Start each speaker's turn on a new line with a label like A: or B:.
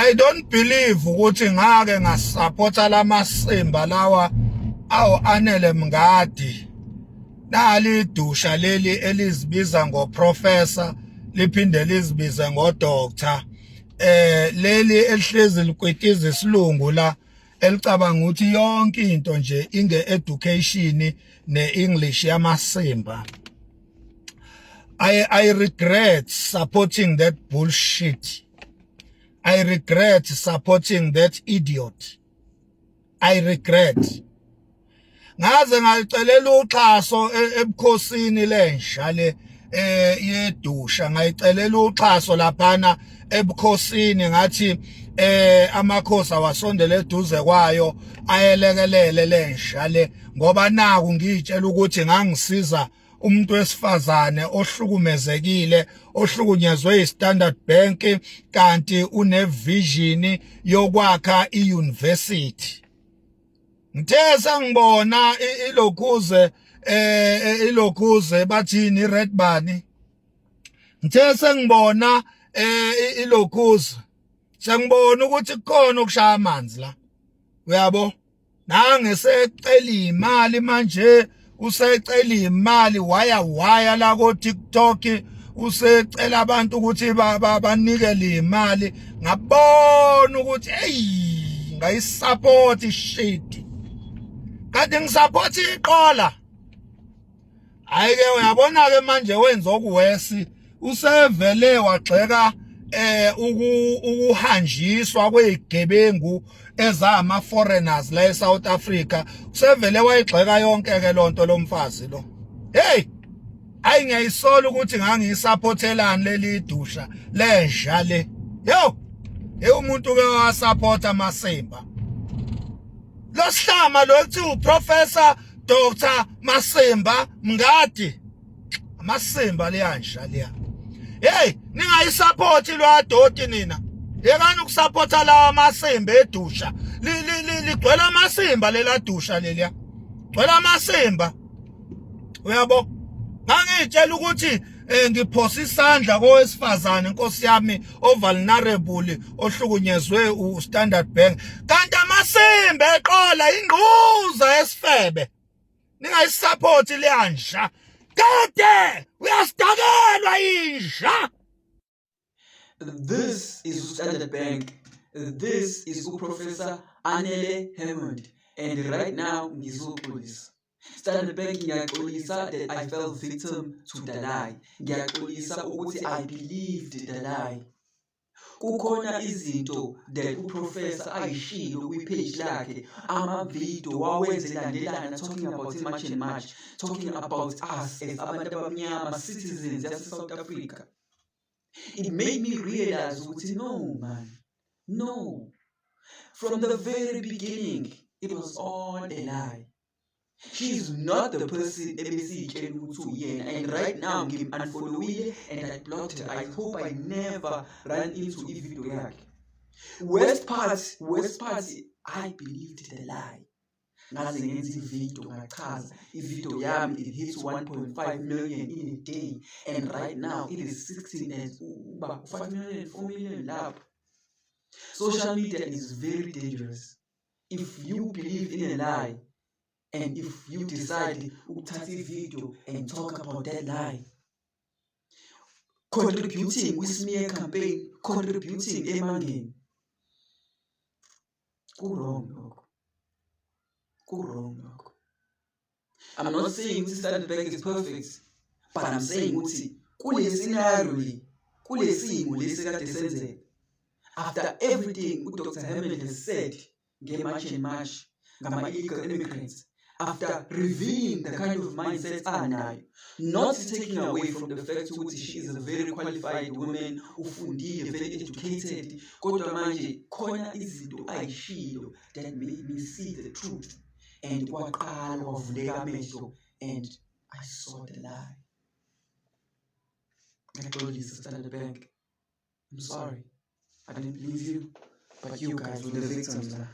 A: I don't believe ukuthi ngake ngasupporta lamasimba lawa awu Anele Mngadi. Nali idusha leli elizibiza ngoprofessor, liphinde lizibize ngodoctor, leli elihlezi likwitiza isilungu la, elicabanga ukuthi yonke into nje inge education neEnglish yamasimba. I regret supporting that bullshit. I regret supporting that idiot. I regret. Ngaze ngayicelela uxhaso ebukhosini lensha le yedusha, ngayicelela uxhaso laphana ebukhosini, ngathi amakhosi awasondele eduze kwayo, ayelekelele lensha le, ngoba naku ngiyitshela ukuthi ngangisiza umuntu wesifazane ohlukumezekile, ohlukunyezwe iStandard Bank, kanti une vision yokwakha iuniversity. Ngithe sengibona ilokhuze, ilokhuze bathini, red bani, ngithe sengibona ilokhuze, sengibona ukuthi kukhona okushaya amanzi la, uyabo, nange secela imali manje, usecela imali, waya waya la ko TikTok, usecela abantu ukuthi banikele imali. Ngabona ukuthi hey, ngayisupport shit, kanti ngisupport iqola. Hayi ke, uyabona ke manje wenza okuwesi, usevele wagxeka ukuhanjiswa kwezigebengu ezama foreigners la eSouth Africa. Usevele wayigxeka yonke ke lonto lomfazi lo. Hey, ayi, ngiyayisola ukuthi ngangiyisupportelani leli dusha lenja le. Yo, hey, umuntu ke wasupport amasimba lo sihlama lo kuthi uprofessor Dr Masimba Mngadi, amasimba liyanja liya. Hey, ningayisupport lwadoti nina, yekani ukusupporta lawa amasimba edusha, ligcwele amasimba lela dusha leliya, gcwele amasimba, uyabo. Ngangitshela ukuthi ngiphosa isandla kowesifazane, inkosi yami, ovulnerable, ohlukunyezwe uStandard Bank, kanti amasimba eqola, ingquza esifebe. Ningayisupport leyanja kade uyasidakelwa inja.
B: This is Standard Bank. This is uProfessor Anele Hammond. And right now ngizoxolisa. Standard Bank, ngiyaxolisa that I fell victim to the lie. Ngiyaxolisa ukuthi I believed the lie. Kukhona izinto that uprofessor ayishilo kwi-page lakhe, ama-video wawenze landelana, talking about i-March and March, talking about us as abantu abamnyama, citizens yase-South Africa. It made me realize ukuthi no man, no. From the very beginning, it was all a lie. She's not the person ebesiyitshela ukuthi uyena, and right now ngim-unfollowile and I blocked her. I hope I never run into ivideo yakhe. Worst part, worst part, I believed the lie. Ngaze ngenza ividiyo, ngachaza. Ividiyo yami, it hits 1.5 million in a day, and right now it is 16 and uba 5 million, 4 million lapho. Social media is very dangerous. If you believe in a lie and if you decide ukuthatha ividiyo and talk about that lie, contributing kwi-smear campaign, contributing emangeni, ku-wrong lokho, ku-wrong lokho. I'm not saying ukuthi Standard Bank is perfect, but I'm saying ukuthi kule scenario le, kule simo lesi kade senzeka, after everything uDr Hammond has said nge-March and March, ngama-illegal immigrants, after revealing the kind of mindset anayo, not taking away from the fact ukuthi she is a very qualified woman, ufundile, very educated, kodwa manje khona izinto ayishilo that made me see the truth, and kwaqala kwavuleka amehlo and I saw the lie. Ngiyaxolisa, Standard Bank. I'm sorry, I didn't believe you, but you guys were the victims la.